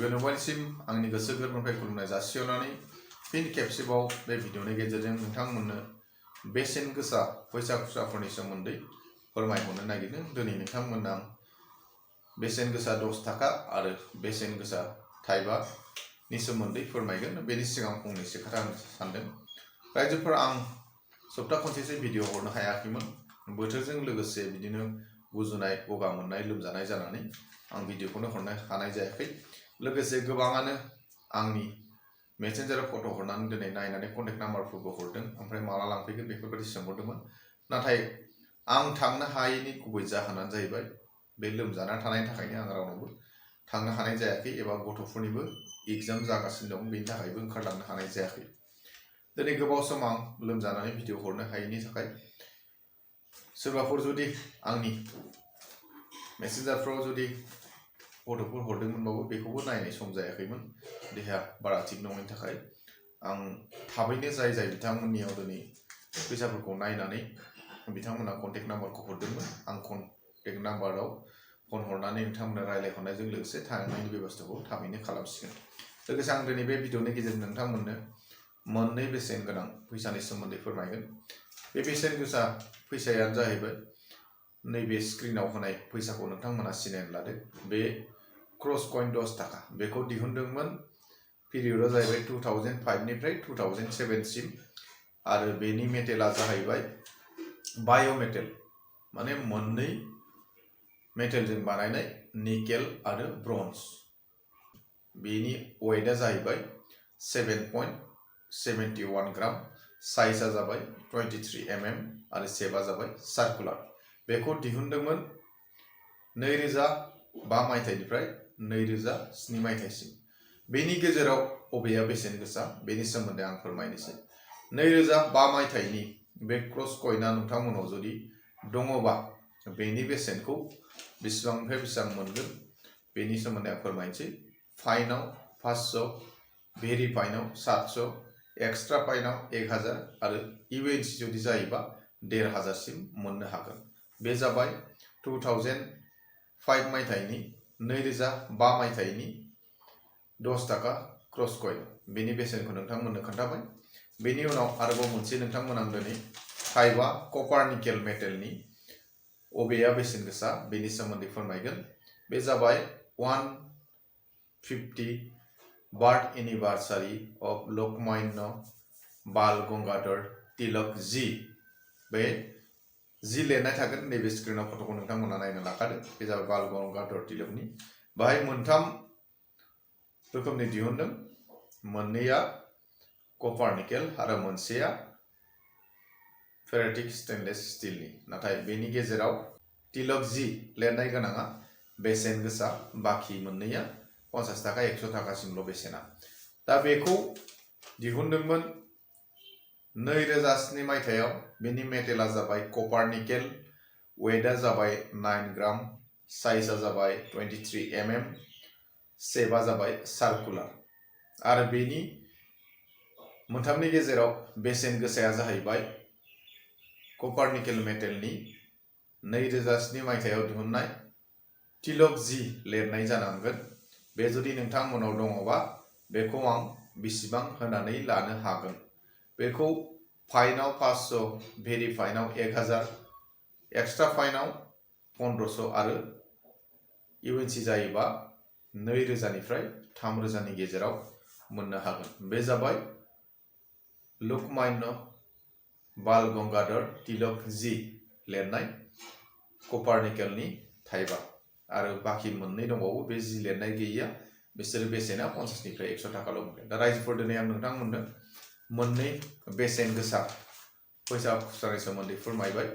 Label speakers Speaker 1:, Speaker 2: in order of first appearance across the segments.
Speaker 1: गोनोवानसिम आंनि गोसो गोरबोनिफ्राय खुलुमनाय जासिहरनानै फिन खेबसेबाव बे भिडिअनि गेजेरजों नोंथांमोननो बेसेन गोसा फैसा खुस्राफोरनि सोमोन्दै फोरमायहरनो नागिरदों। दिनै नोंथांमोननो आं बेसेन गोसा 10 थाखा आरो बेसेन गोसा थाइबानि सोमोन्दै फोरमायगोन। बेनि सिगां फंनैसो खोथा आं सानदों। रायजोफोर, आं सप्ता खनसेसो भिडिअ हरनो हायाखैमोन। बोथोरजों लोगोसे बिदिनो गुजुनाय, गगा मोननाय, लोमजानाय जानानै आं भिडिअखौनो हरनो हानाय जायाखै। लोगोसे गोबाङानो आंनि मेसेन्जाराव फट' हरनानै दिनै नायनानै कन्टेक्ट नाम्बारफोरबो हरदों, ओमफ्राय माला लांफैगोन बेफोरबायदि सोंहरदोंमोन। नाथाय आं थांनो हायैनि गुबै जाहोनानो जाहैबाय बे लोमजाना थानायनि थाखायनो आं रावनावबो थांनो हानाय जायाखै, एबा गथ'फोरनिबो एग्जाम जागासिनो दं, बेनि थाखायबो ओंखारलांनो हानाय जायाखै। दिनै गोबाव सम आं लोमजानानै भिडिअ हरनो हायैनि थाखाय सोरबाफोर जुदि आंनि मेसेन्जारफ्राव जुदि फट'फोर हरदोंमोनबाबो बेखौबो नायनाय सम जायाखैमोन, देहा बारा थिग नङैनि थाखाय। आं थाबैनो जाय बिथांमोननियाव दिनै फैसाफोरखौ नायनानै बिथांमोना कन्टेक्ट नाम्बारखौ हरदोंमोन, आं कन्टेक्ट नाम्बाराव फन हरनानै नोंथांमोननो रायज्लायहरनायजों लोगोसे थांनायनि बेबस्थाखौ थाबैनो खालामसिगोन। लोगोसे आं दिनै बे भिडिअनि गेजेरजों नोंथांमोननो मोननै बेसेन गोनां फैसानि सोमोन्दै फोरमायगोन। बे बेसेन गोसा फैसायानो जाहैबाय नैबे स्क्रिनाव होनाय फैसाखौ नोंथांमोना सिनायनानै लादो। बे क्रस कइन 10 थाखा बेखौ दिहुनदोंमोन पिरियडआ जाहैबाय 2005 निफ्राय 2007 सिम, आरो बेनि मेटेला जाहैबाय बाय'मेटेल, माने मोननै मेटेलजों बानायनाय निकेल आरो ब्रन्ज। बेनि वेटआ जाहैबाय 7.71 ग्राम, साइजआ जाबाय 23 mm आरो शेपआ जाबाय सार्कुलार। बेखौ दिहुनदोंमोन 2005 मायथाइनिफ्राय 2007 मायथाइसिम। बेनि गेजेराव बबेया बेसेन गोसा बेनि सोमोन्दै आं फोरमायनोसै। 2005 मायथाइनि बे क्रस कइना नोंथांमोनाव जुदि दङबा बेनि बेसेनखौ बेसेबांनिफ्राय बेसेबां मोनगोन बेनि सोमोन्दै आं फोरमायनोसै। फाइनाव 500, भेरि फाइनाव 700, एक्सट्रा फाइनाव 1000 आरो इउएनसि जुदि जायोबा 1500 सिम मोननो हागोन। बे जाबाय 2005 मायथाइनि 2005 मायथाइनि 10 थाखा क्रस कइन। बेनि बेसेनखौ नोंथांमोननो खोन्थाबाय। बेनि उनाव आरोबाव मोनसे नोंथांमोना दिनै थाइबा कपार निकेल मेटेलनि बबेया बेसेन गोसा बेनि सोमोन्दै फोरमायगोन। बे जाबाय 150 बार्थ एनिभार्सारि अफ लकमान्य बाल गंगाधर तिलक जी। बे जी लिरनाय थागोन, नैबे स्क्रिनाव फट'खौ नोंथांमोना नायनो लाखादो। बे जाबाय बाल गंगाधर तिलकनि। बाहाय मोनथाम रोखोमनि दिहुनदों, मोननैया कपार निकेल आरो मोनसेया फेरेटिक स्टेनलेस स्टिलनि। नाथाय बेनि गेजेराव तिलक जी लिरनाय गोनाङा बेसेन गोसा, बाखि मोननैया 50 थाखा 100 थाखासिमल' बेसेना। दा बेखौ दिहुनदोंमोन 2007 मायथाइयाव। बेनि मेटेला जाबाय कपार निकेल, वेटआ जाबाय 9 ग्राम, साइजआ जाबाय 23 mm, शेपआ जाबाय सार्कुलार। आरो बेनि मोनथामनि गेजेराव बेसेन गोसाया जाहैबाय कपार निकेल मेटेलनि 2007 मायथाइयाव दिहुननाय तिलक जी लिरनाय जानांगोन। बे जुदि नोंथांमोनाव दङबा बेखौ आं बेसेबां होनानै लानो हागोन। बेखौ फाइनाव 500, भेरि फाइनाव 1000, एक्सट्रा फाइनाव 1500 आरो इउएनसि जायोबा 2000 निफ्राय 3000 नि गेजेराव मोननो हागोन। बे जाबाय लकमान्य बाल गंगाधर तिलक जी लिरनाय कपार निकेलनि थाइबा। आरो बाखि मोननै दंबावो, बे जी लिरनाय गैयैया, बिसोर बेसेना 50 निफ्राय 100 थाखाल' मोनगोन। दा रायजोफोर, दिनै आं नोंथांमोननो मोननै बेसेन गोसा फैसा खुस्रानि सोमोन्दै फोरमायबाय।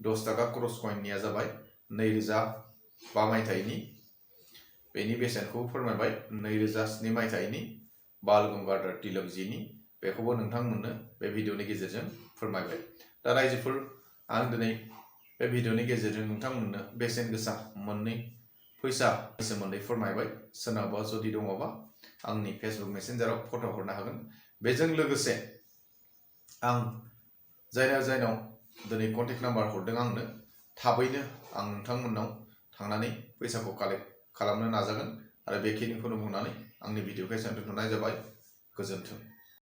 Speaker 1: 10 थाखा क्रस कइननिया जाबाय 2005 मायथाइनि, बेनि बेसेनखौ फोरमायबाय 2007 मायथाइनि बाल गंगाधर तिलक जीनि। बेखौबो नोंथांमोननो बे भिडिअनि गेजेरजों फोरमायबाय। दा रायजोफोर, आं दिनै बे भिडिअनि गेजेरजों नोंथांमोननो बेसेन गोसा मोननै फैसानि सोमोन्दै फोरमायबाय। सोरनावबा जुदि दङबा आंनि फेसबुक मेसेन्जाराव फट' हरनो हागोन। बेजों लोगोसे आं जायनाव दिनै कन्टेक्ट नाम्बार हरदों आंनो, थाबैनो आं नोंथांमोननाव थांनानै फैसाखौ कालेक्ट खालामनो नाजागोन। आरो बेखिनिखौनो बुंनानै आंनि भिडिअखौ एसेयावनो दोनथ'नाय जाबाय। गोजोन्थों।